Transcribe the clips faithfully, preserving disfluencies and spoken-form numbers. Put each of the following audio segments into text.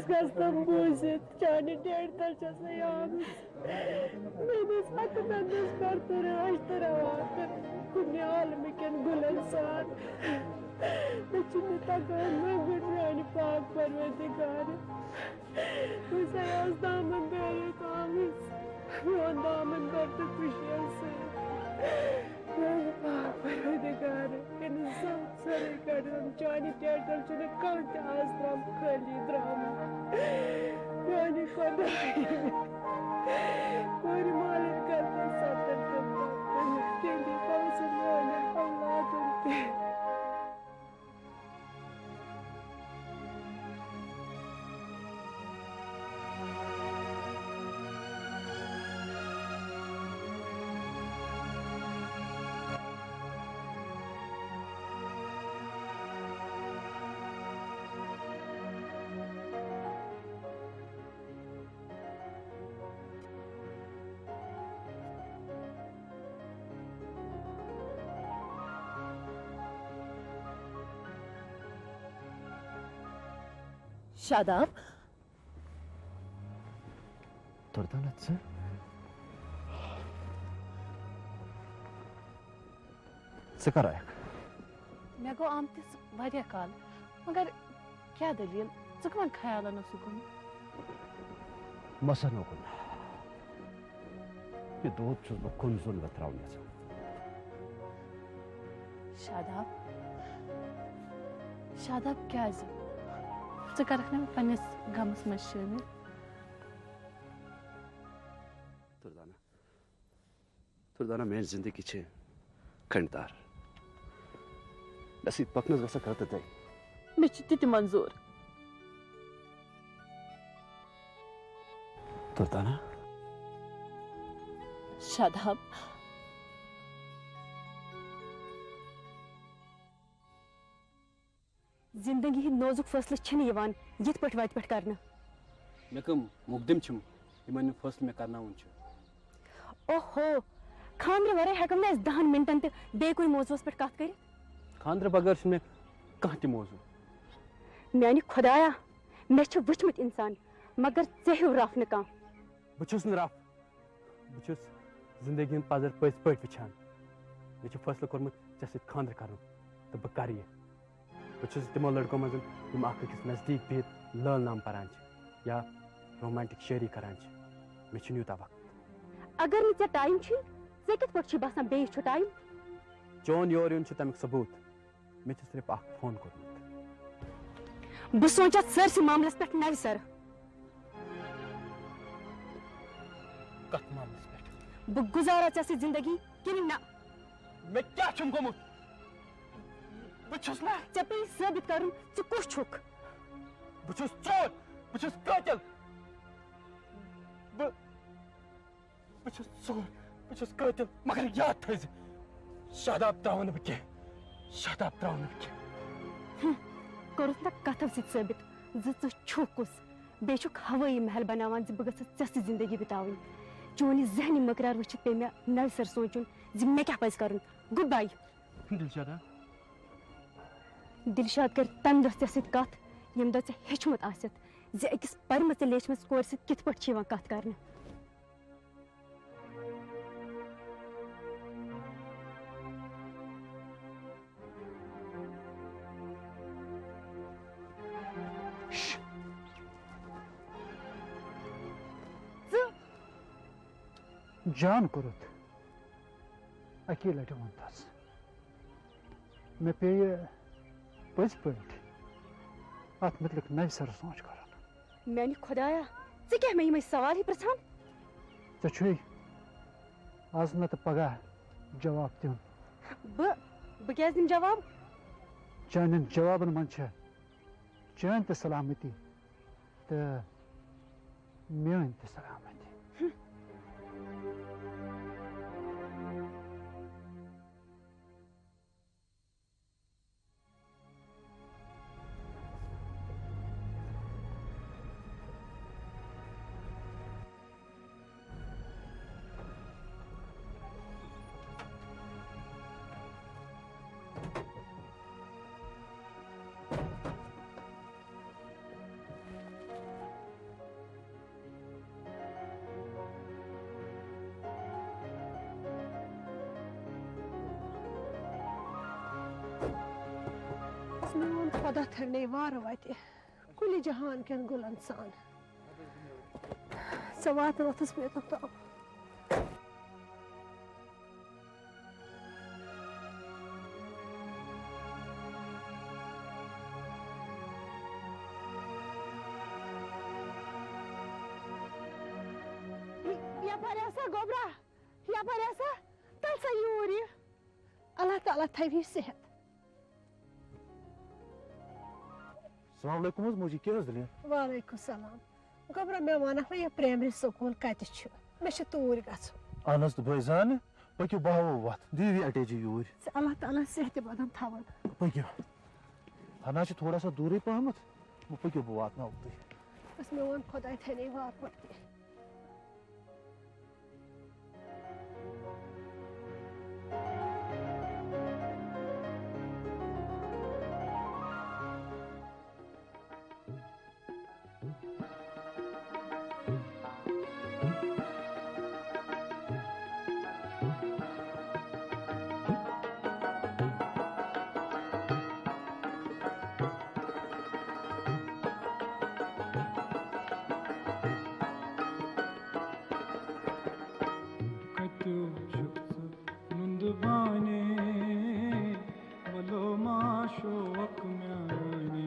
قسم بوٗزِتھ چانہِ ڈیڈِ تل چھَس نہٕ آمٕژ۔ میٲنِس وطنس منٛز کر تہٕ رٲچھ تہٕ روا کر کُنہِ عالمہٕ کٮ۪ن گُلن سان۔ مےٚ چھُنہٕ تگان وۄنۍ میانہِ پاک پروردگارٕ۔ بہٕ چھَس دامن دٲرِتھ آمٕژ۔ میون دامن بر تہٕ خوشیَن سۭتۍ۔ میانہِ پاک پروردگارٕ، ییٚلہِ زن سٲرٕے کڑان چانہِ ٹیٹل چھُنہٕ کانٛہہ تہِ آز تام خٲلی درٛامُت۔ میانہِ خۄدایہِ، کورِ مالِن کر تہٕ ستر تہٕ پاپن تِہنٛدِ پوزٕ میانٮ۪ن اولادن تہِ۔ شاداب۔ دردانہ، ژٕ؟ ژٕ کر آیکھ؟ مےٚ گوٚو آمتِس واریاہ کال، مگر کیٛاہ دٔلیٖل؟ ژٕ کٕمن خیالن اوسُکھ گوٚمُت؟ مسن اوکُن۔ یہِ دود چھُس بہٕ کُن زوٚن وتھراوُن یژھان۔ شاداب، شاداب کیٛازِ؟ ژٕ کرکھ نہٕ مےٚ پننِس غمس منٛز شٲمِل؟ دردانہ، دردانہ، میٲنۍ زندگی چھِ کھنڈ دار۔ مےٚ سۭتۍ پکنس گژھکھ رتہٕ دٔے۔ مےٚ چھُ تہِ تہِ منظوٗر۔ دردانہ۔ شاداب۔ زندگی ہٕنٛدۍ نوزُک فٲصلہٕ چھِنہٕ یِوان یِتھ پٲٹھۍ وتہِ پٮ۪ٹھ کرنہٕ۔ مےٚ کٕم مقدم چھِم یِمن نہٕ فٲصلہٕ مےٚ کرناوُن چھُ؟ اوہو، خانٛدرٕ ورٲے ہٮ۪کو نہٕ أسۍ دَہن منٹن تہِ بیٚیہِ کُنہِ موضوعس پٮ۪ٹھ کتھ کٔرِتھ؟ خانٛدرٕ بغٲر چھُنہٕ مےٚ کانٛہہ تہِ موضوع۔ میانہِ خۄدایا، مےٚ چھِ وٕچھمٕتۍ انسان، مگر ژےٚ ہیوٗ رف نہٕ کانٛہہ۔ بہٕ چھُس نہٕ رف، بہٕ چھُس زندگی ہُنٛد پزر پٔزۍ پٲٹھۍ وٕچھان۔ مےٚ چھُ فٲصلہٕ کوٚرمُت ژےٚ سۭتۍ خانٛدر کرنُک تہٕ بہٕ کرٕ یہِ۔ بہٕ چھُس تِمو لڑکو منٛز یِم اکھ أکِس نزدیٖک بِہِتھ لٲل نام پران چھِ یا رومانٹک شٲعری کران چھِ۔ مےٚ چھُنہٕ یوٗتاہ وقت۔ اگر نہٕ ژےٚ ٹایم چھُے، ژےٚ کِتھ پٲٹھۍ چھُے باسان بیٚیِس چھُ ٹایم؟ چون یور یُن چھُ تَمیُک ثبوٗت۔ مےٚ چھُ صرف اکھ فون کوٚرمُت۔ بہٕ سونٛچہٕ اَتھ سٲرسٕے معاملس پٮ۪ٹھ نوِ سرٕ۔ کتھ معاملس پٮ۪ٹھ؟ بہٕ گُزارا ژےٚ سۭتۍ زندگی کِنہٕ نہ؟ مےٚ کیٛاہ چھُم گوٚمُت؟ بہٕ چھُس نہ۔ ژےٚ پیٚیہِ ثٲبت کرُن ژٕ کُس چھُکھ۔ بہٕ چھُس ژوٗر، بہٕ چھُس قٲتِل۔ بہٕ، بہٕ چھُس ژوٗر، بہٕ چھُس قٲتِل، مگر یاد تھٲیزِ، شاداب ترٛاوَن نہٕ بہٕ کینٛہہ، شاداب ترٛاوَن نہٕ بہٕ کینٛہہ۔ ہُم، کوٚرُتھ نہ کتھو سۭتۍ ثٲبت زِ ژٕ چھُکھ کُس؟ بیٚیہِ چھُکھ ہوٲیی محل بناوان زِ بہٕ گٔژھٕس ژےٚ سۭتۍ زندگی بِتاوٕنۍ۔ چون یہِ ذہنی مٔکریار وٕچھِتھ پیٚیہِ مےٚ نوِ سرٕ سونٛچُن زِ مےٚ کیٛاہ پزِ کرُن۔ گُڈ باے۔ دلشادا، دلشاد کرِ تمہِ دۄہ ژےٚ سۭتۍ کتھ، ییٚمہِ دۄہ ژےٚ ہیٚچھمُت آسٮ۪تھ زِ أکِس پرِمژِ لیچھمٕژ کورِ سۭتۍ کِتھ پٲٹھۍ چھِ یِوان کتھ کرنہٕ۔ ژٕ؟ جان کوٚرُتھ۔ اکی لٹہِ ووٚن تس۔ مےٚ پیٚیہِ پٔزۍ پٲٹھۍ اتھ متعلق نوِ سرٕ سونٛچ کرُن۔ میانہِ خۄدایا، ژٕ کیٛاہ مےٚ یِمے سوال ہی پرژھان؟ ژےٚ چھُے از نتہٕ پگاہ جواب دیُن۔ بہٕ، بہٕ کیٛازِ دِمہٕ جواب؟ چانٮ۪ن جوابن منٛز چھےٚ چٲنۍ تہِ سلامتی تہٕ میٲنۍ تہِ سلامتی۔ میون خۄدا تھٲونَے وارٕ وَتہِ کُلہِ جہان کٮ۪ن گُلن سان۔ ژےٚ واتنٲوتھس بہٕ یوٚتَتھ تام۔ یپٲرۍ ہسا گوٚبرا، یپٲرۍ ہسا، تَل سا یوٗرۍ یہِ۔ اللہ تعالیٰ تھاوِ صحت۔ السلام علیکم حظ موجی، کیٛاہ حظ دٔلیٖل؟ وعلیکم السلام۔ گوٚبرا، مےٚ وَنکھ وۄنۍ یہِ پرٛایمری سکوٗل کَتہِ چھُ؟ مےٚ چھُ توٗرۍ گژھُن۔ اہن حظ، تہٕ بہٕ حظ زانہٕ۔ پٔکِو، بہٕ ہاوو وَتھ۔ دِیِو یہِ اٹیچی یوٗرۍ۔ ژےٚ اللہ تعالیٰ صحتِ بدن تھاوَن۔ پٔکِو۔ ہنا چھِ تھوڑا سا دوٗرٕے پہمتھ۔ وۄنۍ پٔکِو، بہٕ واتناوو تُہۍ۔ بس، میون خۄداے تھٲینَے وارٕ وَتہِ۔ کتیو چھُکھ ژٕ نُندٕ بانہِ، وَلو ما شوق میانہِ۔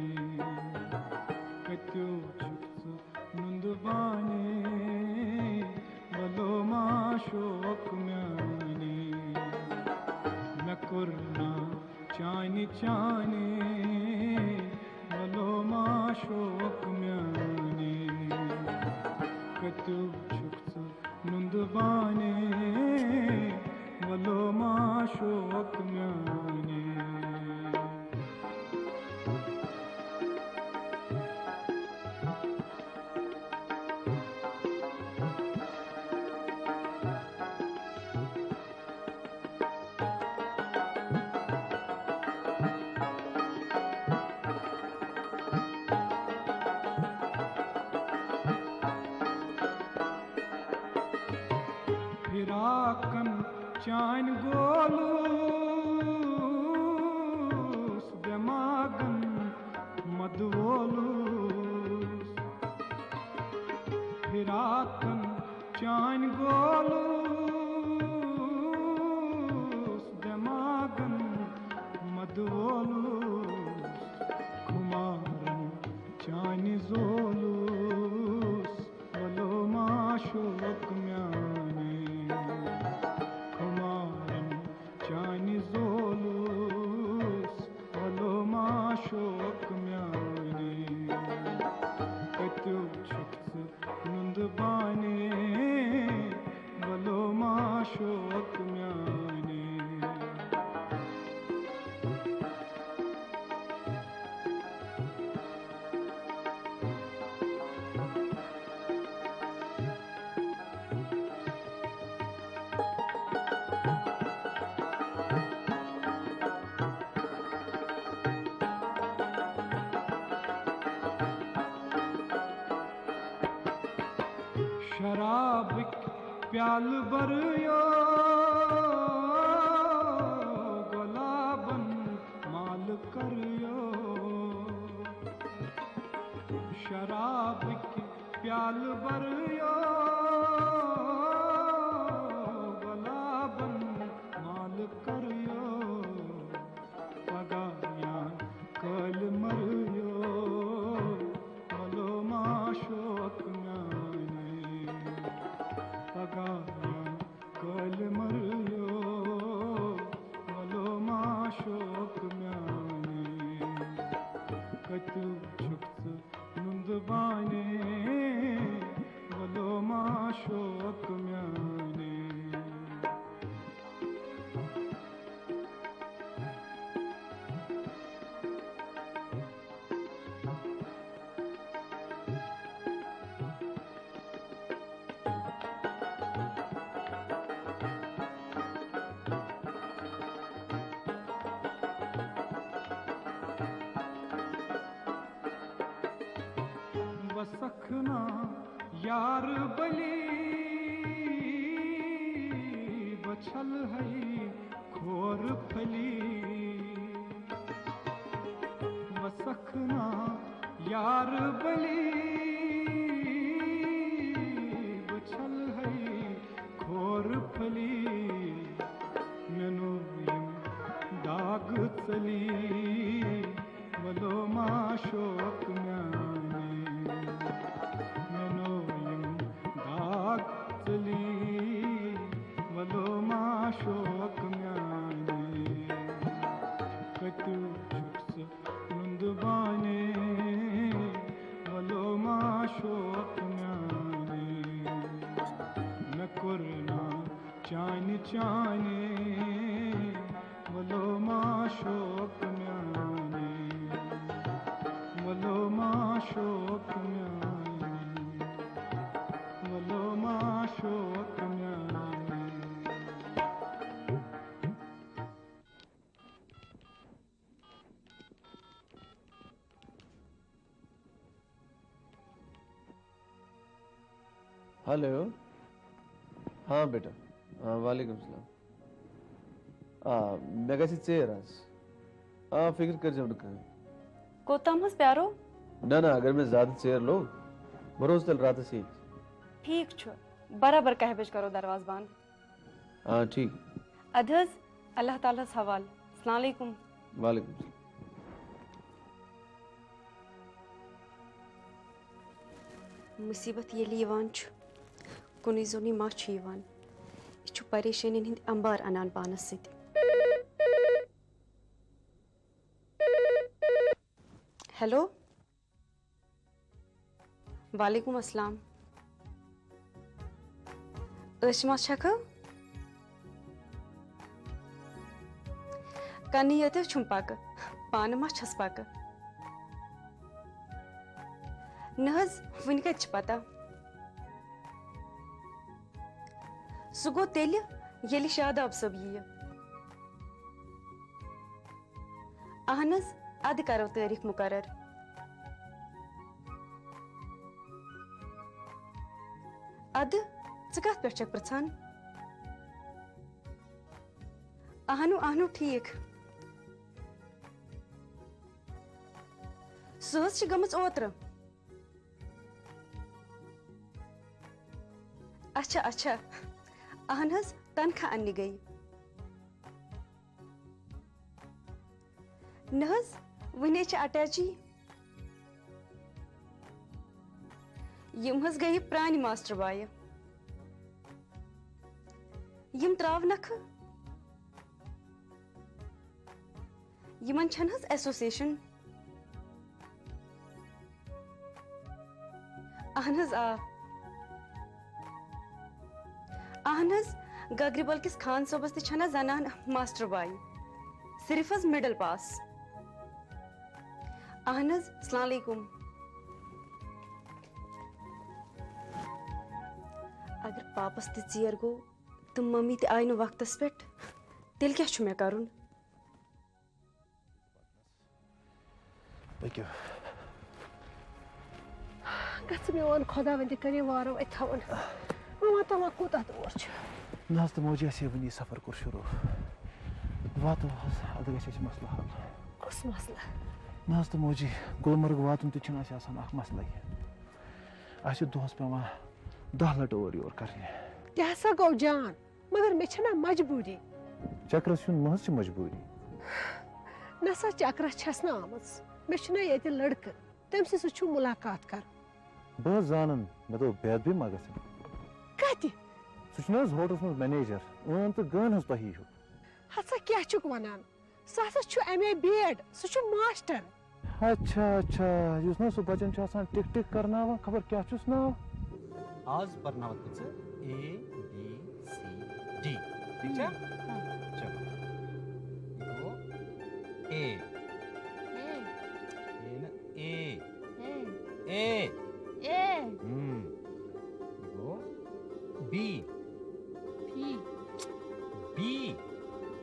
کتیو چھُکھ ژٕ نُندٕ بانہِ، وَلو ما شوق میانہِ۔ مےٚ کوٚر نا چانہِ چانہِ، وَلو ما شوق میانہِ۔ کتیو چھُکھ ژٕ نُندٕ بانہِ، وَلو ما شوق میانہِ۔ فراقن چانہِ گولُس، دٮ۪ماغن مدٕ وولُس۔ فراقن چانہِ گولُس، دٮ۪ماغن مدٕ وولُس۔ خُمارن چانہِ زولُس، وَلو ما شوق میانہِ۔ خُمارن چانہِ زولُس، وَلو ما شوق میانہِ۔ کتیو چھُکھ ژٕ نُندٕ بانہِ، وَلو ما شوق میانہِ۔ شرابٕکۍ پیالہٕ بَرٕیو، گۄلابَن مالہٕ کَرٕیو۔ شرابٕکۍ پیالہٕ بَرٕیو، گۄلابَن مالہٕ کَرٕیو۔ پگاہ یا کٲلۍ مَرٕیو، وَلو ما شوق میانہِ۔ پگاہ یا کٲلۍ مَرٕیو، وَلو ما شوق میانہِ۔ کتیو چھُکھ ژٕ نُندٕ بانہِ، وَلو ما شوق میانہِ۔ وسکھ نا یار بلی، بچھل ہے کھور پھلی۔ رکھنا یار بلی، بچھل ہے کھور پھلی، مینو یم داغ ژلی، ولو ما شوق میانے، مینو یم داغ ژلی، ولو ما شوق میانے، کتو چھُکھ ژٕ نُندٕ بانہِ، ولو ما شوق میانے، مےٚ کوٚر نا چانہِ چانہِ، ولو ما شوق میانے، ولو ما شوق میانے، ولو ما شوق میانے۔ ہیلو۔ ہاں بیٹا۔ ہاں، وعلیکم السلام۔ آ، مےٚ گژھِ ژیر آز۔ آ، فکر کٔرۍزیو نہٕ کٕہٕنۍ۔ کوٚت تام حظ پیارو؟ نہ، نہ، اگر مےٚ زیادٕ ژیر لوٚگ، بہٕ روزٕ تیٚلہِ راتَس ییٚتۍ۔ ٹھیٖک چھُ، برابر کاہہِ بجہِ کرو دروازٕ بنٛد۔ آ، ٹھیٖک۔ اَدٕ حظ، اللہ تعالیٰ ہَس حوالہٕ۔ السلام علیکم۔ وعلیکم السلام۔ مُصیٖبت ییٚلہِ یِوان چھُ، کُنُے زوٚنُے ما چھُ یِوان؟ یہِ چھُ پریشٲنین ہٕنٛدۍ اَمبار اَنان پانَس سۭتۍ۔ ہیلو۔ وعلیکم السلام۔ عٲشِما چھَکھٕ؟ کَنہِ یٲتیو چھُم پَکہٕ، پانہٕ ما چھَس پَکہٕ؟ نہ حظ، وٕنہِ کَتہِ چھِ پَتہ؟ سُہ گوٚو تیٚلہِ، ییٚلہِ شاداب صٲب یِیہِ۔ اہن حظ، ادٕ کرو تٲریخ مقرر۔ ادٕ، ژٕ کتھ پٮ۪ٹھ چھکھ پرژھان؟ اہنو، اہنو، ٹھیک۔ سۄ حظ چھِ گٔمٕژ اوترٕ۔ اچھا، اچھا۔ اہن حظ، تنخواہ اننہِ گٔیہِ۔ نہ حظ، وُنے چھِ اٹیچی۔ یِم حظ گٔیہِ پرٛانہِ ماسٹر بایہِ۔ یِم ترٛاونکھٕ۔ یِمن چھَنہٕ حظ ایسوسیشن؟ اہن حظ، آ۔ اہن حظ، گگرِ بل کِس خان صٲبس تہِ چھَنہٕ زنان ماسٹر باے، صرف حظ مڈل پاس۔ اہن حظ، السلام علیکم۔ اگر پاپس تہِ ژیر گوٚو تہٕ ممی تہِ آیہِ نہٕ وقتس پٮ۪ٹھ، تیٚلہِ کیٛاہ چھُ مےٚ کرُن؟ پٔکِو۔ گژھِ میون خۄداوندِ کریم وارو اَتہِ تھاوُن۔ وۄنۍ وَن تہٕ وۄنۍ کوٗتاہ دوٗر چھُ؟ نہ حظ، تہٕ موجی اَسہِ ہے وٕنی سفر کوٚر شروٗع۔ واتو حظ، اَدٕ گژھِ اَسہِ مسلہٕ حل۔ کُس مسلہٕ؟ نہ حظ، تہٕ موجی، گُلمرگ واتُن تہِ چھُنہٕ اَسہِ آسان اَکھ مسلہٕ۔ اَسہِ چھِ دۄہَس پٮ۪وان دَہ لَٹہِ اورٕ یورٕ کَرنہِ۔ تہِ ہسا گوٚو جان۔ مگر مےٚ چھےٚ نا مجبوٗری۔ چکرس یُن مہ حظ چھِ مجبوٗری۔ نہ سا، چکرس چھَس نہٕ آمٕژ، مےٚ چھُ نا ییٚتہِ لڑکہٕ، تٔمۍ سٕے سۭتۍ چھُم مُلاقات کرُن۔ بہٕ حظ زانن، مےٚ دوٚپ بید بی ما گژھن۔ کتہِ؟ سُہ چھُنہٕ حظ ہوٹلس منٛز منیجر، ٲن تہٕ گٲن حظ تۄہی ہیوٗ۔ ہتسا کیٛاہ چھُکھ ونان؟ سُہ ہسا چھُ ایم اے بی ایڈ، سُہ چھُ ماسٹر۔ اچھا، اچھا، یُس نہ سُہ بچن چھُ آسان ٹِک ٹِک کرناوان، خبر کیٛاہ چھُس ناو؟ آز پرناوتھ بہٕ ژٕ اے بی سی ڈی، ٹھیٖک چھا؟ ہم۔ چلو۔ یہِ گوٚو اے۔ اے۔ اے نہ، اے۔ اے۔ اے۔ اے۔ ہم۔ یہِ گوٚو B. B. B.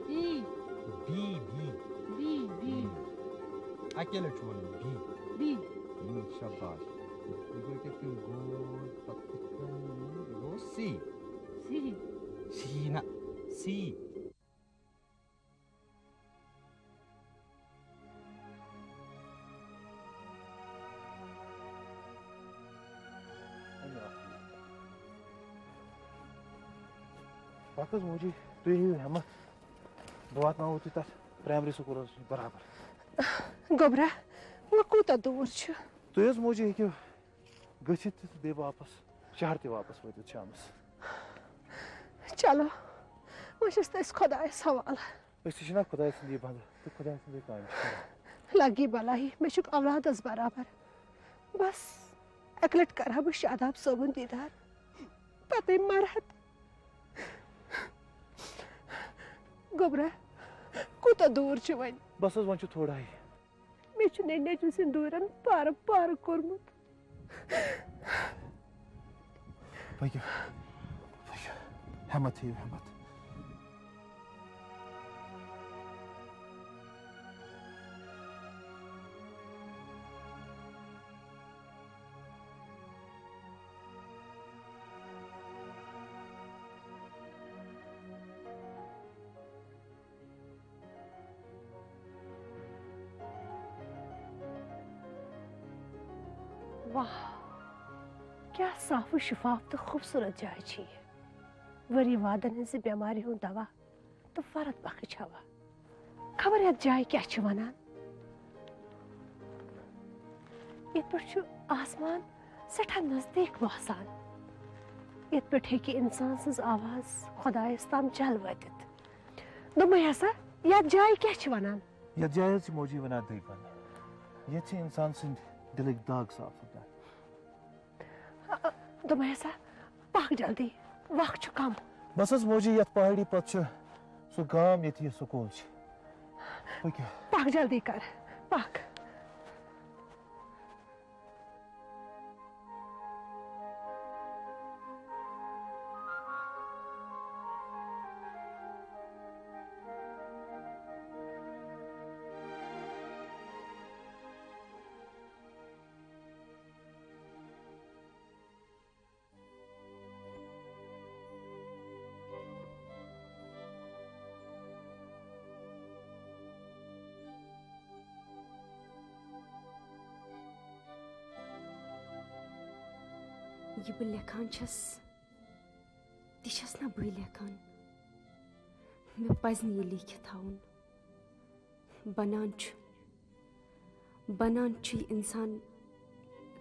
B. B, B. B, B. ہم۔ اَکے لَٹہِ چھُ وَنُن بی۔ بی۔ ہم، شاباش۔ یہِ گوٚو کِتھ کٔنۍ گول، پَتہٕ کِتھ کٔنۍ؟ یہِ گوٚو سی۔ سی۔ سی نہ، سی۔ پَکھ حظ موجی، تُہۍ ہیٚیِو ہٮ۪مَتھ، بہٕ واتناوو تُہۍ تَتھ پرٛایمری سکوٗلَس نِش برابر۔ گوٚبرا، وۄنۍ کوٗتاہ دوٗر چھُ؟ تُہۍ حظ موجی ہیٚکِو گٔژھِتھ تہٕ بیٚیہِ واپَس شہر تہِ واپَس وٲتِتھ شامَس۔ چلو، وۄنۍ چھِس تہٕ أسۍ خۄدایَس حوالہٕ۔ أسۍ تہِ چھِنہ خۄداے سٕنٛدی بنٛدٕ تہٕ خۄداے سٕنٛدی کامہِ چھِ کران۔ لگی بلاہی، مےٚ چھُکھ اولادس برابر۔ بس، اکہِ لٹہِ کرٕ ہا بہٕ شاداب صٲبُن دیٖدار، پتے مرٕ ہا تہٕ۔ گوٚبرا، کوٗتاہ دوٗر چھُ وۄنۍ؟ بس حظ، وۄنۍ چھُ تھوڑا ہٕے۔ مےٚ چھُ ننہِ نیٚچوِ سٕنٛدِ دوٗرن پارٕ پارٕ کوٚرمُت۔ پٔکِو، پٔکِو، ہٮ۪مت تھٲیِو، ہٮ۪مت۔ واہ، کیٛاہ صاف و شفاف تہٕ خوٗبصوٗرت جاے چھِ یہِ۔ ؤری وادن ہٕنٛزِ بٮ۪مارِ ہُنٛد دوا تہٕ فرد بخش ہوا۔ خبر یتھ جایہِ کیٛاہ چھِ ونان؟ یتھ پٲٹھۍ چھُ آسمان سٮ۪ٹھاہ نزدیٖک باسان۔ یتھ پٲٹھۍ ہیٚکہِ انسان سٕنٛز آواز خۄدایس تام جل وٲتِتھ۔ دوٚپمَے ہسا، یَتھ جایہِ کیٛاہ چھِ وَنان؟ یَتھ جایہِ حظ چھِ موجی وَنان دٔے بَل۔ ییٚتہِ چھِ اِنسان سٕنٛدۍ دِلٕکۍ داغ صاف سَپدان۔ دوٚپمَے ہسا، پَکھ جلدی، وَق چھُ کَم۔ بَس حظ موجی، یَتھ پہاڑی پَتہٕ چھُ سُہ گام، ییٚتہِ یہِ سکوٗل چھِ۔ پٔکِو۔ پَکھ جلدی کر، پَکھ۔ یہِ بہٕ لیکھان چھَس، تہِ چھَس نہ بٕے لیکھان۔ مےٚ پَزِ نہٕ یہِ لیٖکھِتھ تھاوُن۔ بنان چھُ، بنان چھُ یہِ اِنسان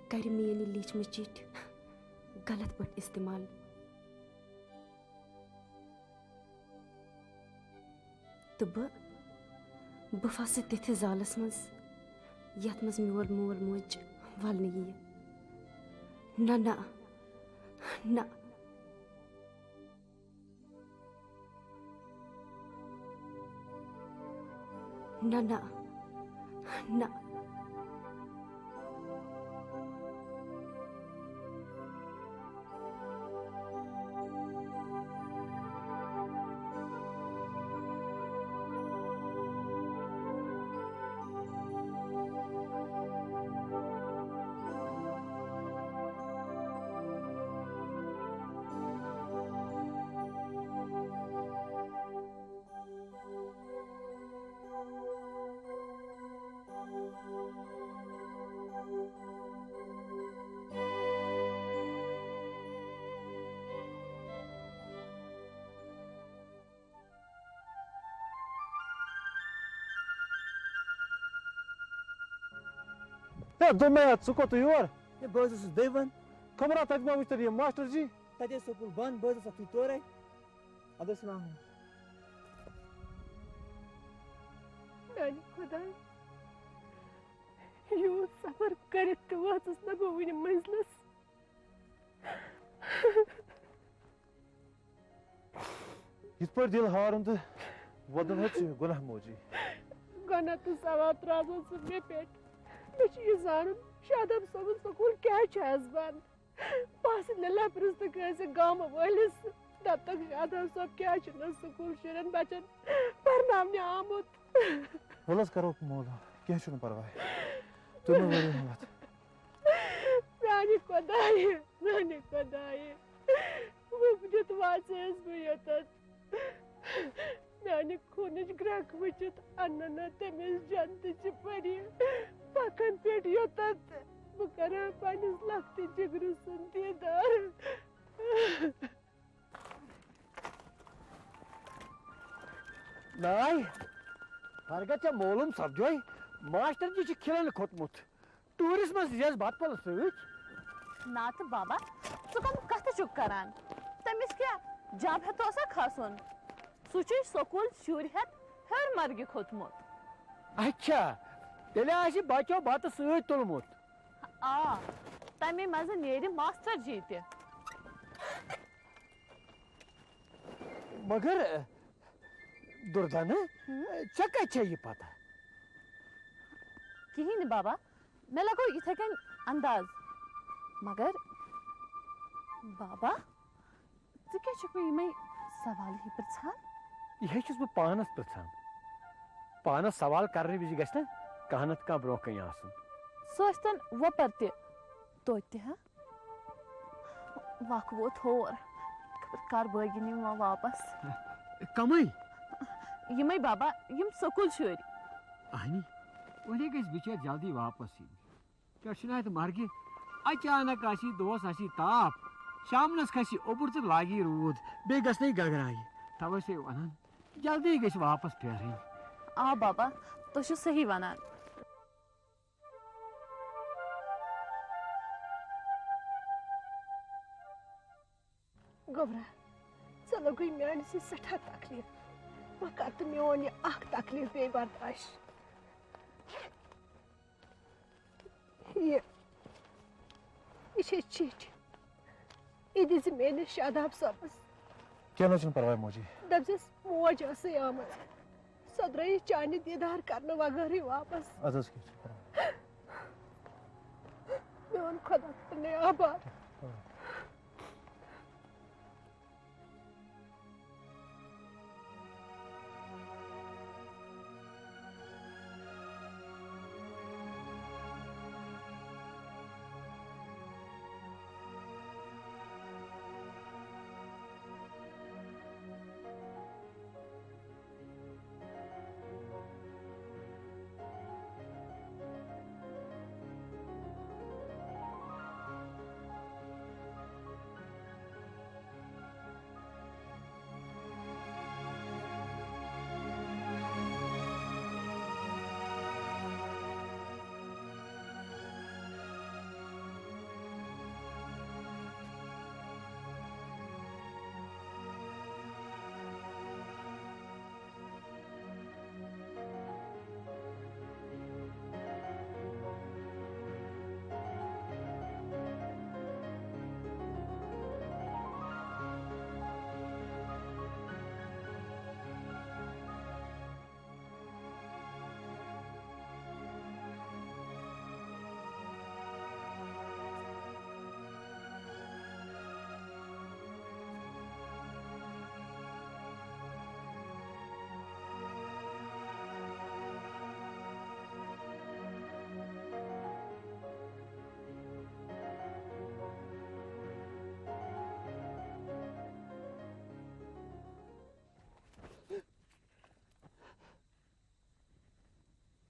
کرِ میٲنۍ یہِ لیٖچھمٕژ چِٹھۍ غلط پٲٹھۍ استعمال۔ تہٕ بہٕ، بہٕ پھسہٕ تِتھِس زالس منٛز، یتھ منٛز میون مول موج ولنہٕ یِیہِ۔ نہ، نہ، نہ۔ نہ، نہ، نہ۔ ہے، دوٚپمَے ہا، ژٕ کوٚت یور؟ ہے، بہٕ حظ اوسُس دٔیوَن۔ خبر ہا تَتہِ ما وٕچھ تَتہِ یہِ ماسٹر جی؟ تَتہِ ٲسۍ سکوٗل بنٛد، بہٕ حظ اوسُس تورَے۔ اَدٕ حظ، سلام۔ میٛانہِ خۄداے، یوٗت سفر کٔرِتھ تہِ وٲژٕس نہٕ بہٕ وٕنہِ مٔنزلَس۔ یِتھ پٲٹھۍ دِل ہارُن تہٕ وۄدُن حظ چھُ گۄناہ موجی۔ گۄناہ تہٕ ثواب ترٛاوُن سُہ مےٚ پٮ۪ٹھ۔ مےٚ چھُ یہِ زانُن، شاداب صٲبُن سکوٗل کیٛازِ چھُ آز بنٛد؟ بہٕ آسہٕ لِلہ پرٛژھ تہٕ کٲنٛسہِ گامہٕ وٲلِس۔ دَپتَکھ، شاداب صٲب کیٛازِ چھُنہٕ سکوٗل شُرٮ۪ن بَچَن پَرناونہِ آمُت؟ وَلہٕ حظ، کَرو مولا، کینٛہہ چھُنہٕ پَرواے۔ تُہۍ مہٕ ؤرِو ہٮ۪مَتھ۔ میٛانہِ خۄدایہِ، میٛانہِ خۄدایہِ، وُپھ دِتھ واژیس بہٕ یوٚتَتھ۔ میٛانہِ خوٗنٕچ گرٛٮ۪کھ وٕچھِتھ اَننہٕ نہ تٔمِس جنتٕچہِ پٔری پَکھن پٮ۪ٹھ یوٚتَتھ بہٕ کَرٕ ہا پنٛنِس لۄکٹہِ جِگرٕ سُنٛد دیٖدار۔ ناے، ہرگاہ ژےٚ معلوم سپدیوے، ماسٹر جی چھُ کھِلن کھوٚتمُت۔ ٹوٗرِس منٛز یَس بَتہٕ پھوٚل سۭتۍ۔ ناتہٕ بابا، ژٕ کَم کَتھٕ چھُکھ کَران؟ تٔمِس کیٛاہ جب ہٮ۪تھ اوسا کھسُن؟ سُہ چھُے سکوٗل شُرۍ ہٮ۪تھ ہیوٚر مرگہِ کھوٚتمُت۔ اچھا، تیٚلہِ آسہِ بَچو بَتہٕ سۭتۍ تُلمُت۔ آ، تَمے منٛزٕ نیرِ ماسٹر جی تہِ۔ مگر، دُردانہٕ، ہم؟ ژےٚ کَتہِ چھےٚ یہِ پَتہ؟ کِہیٖنۍ نہٕ بابا، مےٚ لگوو یِتھَے کٔنۍ انداز۔ مگر بابا، ژٕ کیٛاہ چھُکھ مےٚ یِمَے سوال ہی پِرٛژھان؟ یِہے چھُس بہٕ پانَس پِرٛژھان۔ پانَس سوال کرنہٕ وِزِ گژھِ نہ کانٛہہ نتہٕ کانٛہہ برونٛہہ کنہِ آسُن۔ سُہ ٲسۍتن وۄپر تہِ، توتہِ تہِ ہا۔ وق ووت ہور، خبر کر بٲگِن یِم وۄنۍ واپس۔ کمٕے؟ یِمے بابا، یِم سکوٗل شُرۍ۔ اہنی، وۄنۍ گژھِ بِچٲرۍ جلدی واپس یِنۍ۔ پٮ۪ٹھ چھُنہٕ اَتہِ مرگہِ۔ اچانک آسی دۄہس آسی تاپھ، شامنس کھسی اوٚبُر تہٕ لاگی روٗد، بیٚیہِ گژھنَے گگرایہِ۔ توے چھسے ونان، جلدی گژھِ واپس پھیرٕنۍ۔ آ بابا، تُہۍ چھِو صحیح ونان۔ گوٚبرا، ژےٚ لوٚگُے میانہِ سۭتۍ سٮ۪ٹھاہ تکلیف۔ وۄنۍ کر تہٕ میون یہِ اکھ تکلیف بیٚیہِ برداش۔ یہِ، یہِ چھے چِٹھۍ۔ یہِ دِژ میٲنِس شاداب صٲبس۔ کینٛہہ نہ حظ چھُنہٕ پرواے موجی۔ دٔپزٮ۪س موج ٲسٕے آمٕژ۔ سۄ درٛایہِ چانہِ دیٖدار کرنہٕ وغٲرٕے واپس۔ اَدٕ حظ کینٛہہ چھُنہٕ پرواے۔ میون خۄدا تھٲینَے آباد۔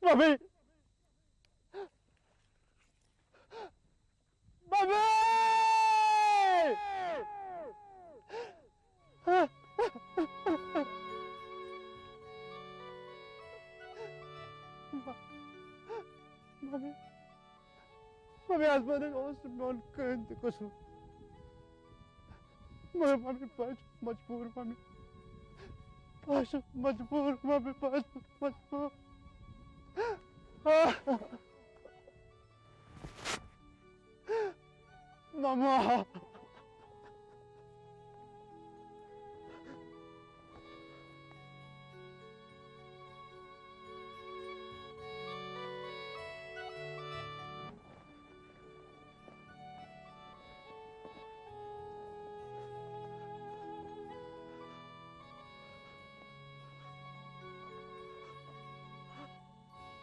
بابی! بابی! بابی! ممی، ممی، از منٛز اوس نہٕ میون کٕہٕنۍ تہِ قصوٗر۔ مگر ممی، بہٕ حظ چھُس مجبوٗر، ممی۔ بہٕ حظ چھُس مجبوٗر، ممی، بہٕ حظ چھُس مجبوٗر۔ مما۔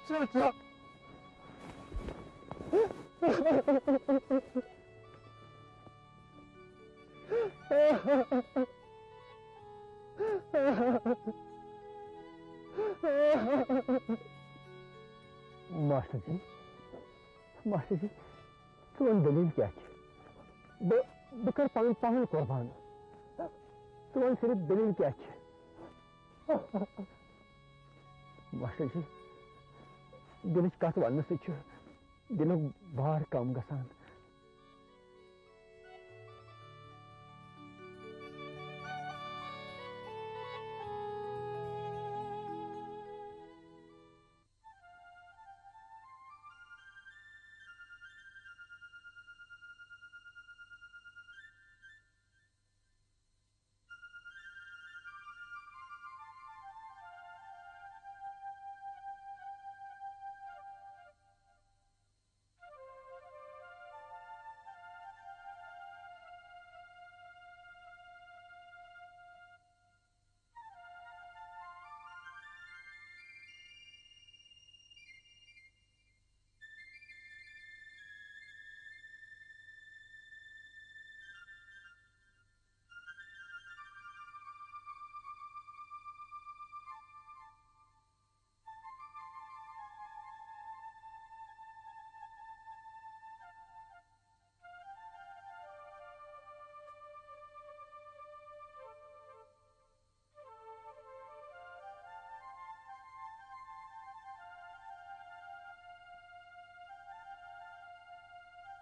چچا۔ ماسٹر جی، ماسٹر جی، چون دٔلیٖل کیٛاہ چھِ؟ بہٕ، بہٕ کَرٕ پَنُن پان قۄربان۔ ژٕ وَن صرف دٔلیٖل کیٛاہ چھِ؟ ماسٹر جی، دِلٕچ کتھ وننہٕ سۭتۍ چھُ دِلُک بار کم گژھان۔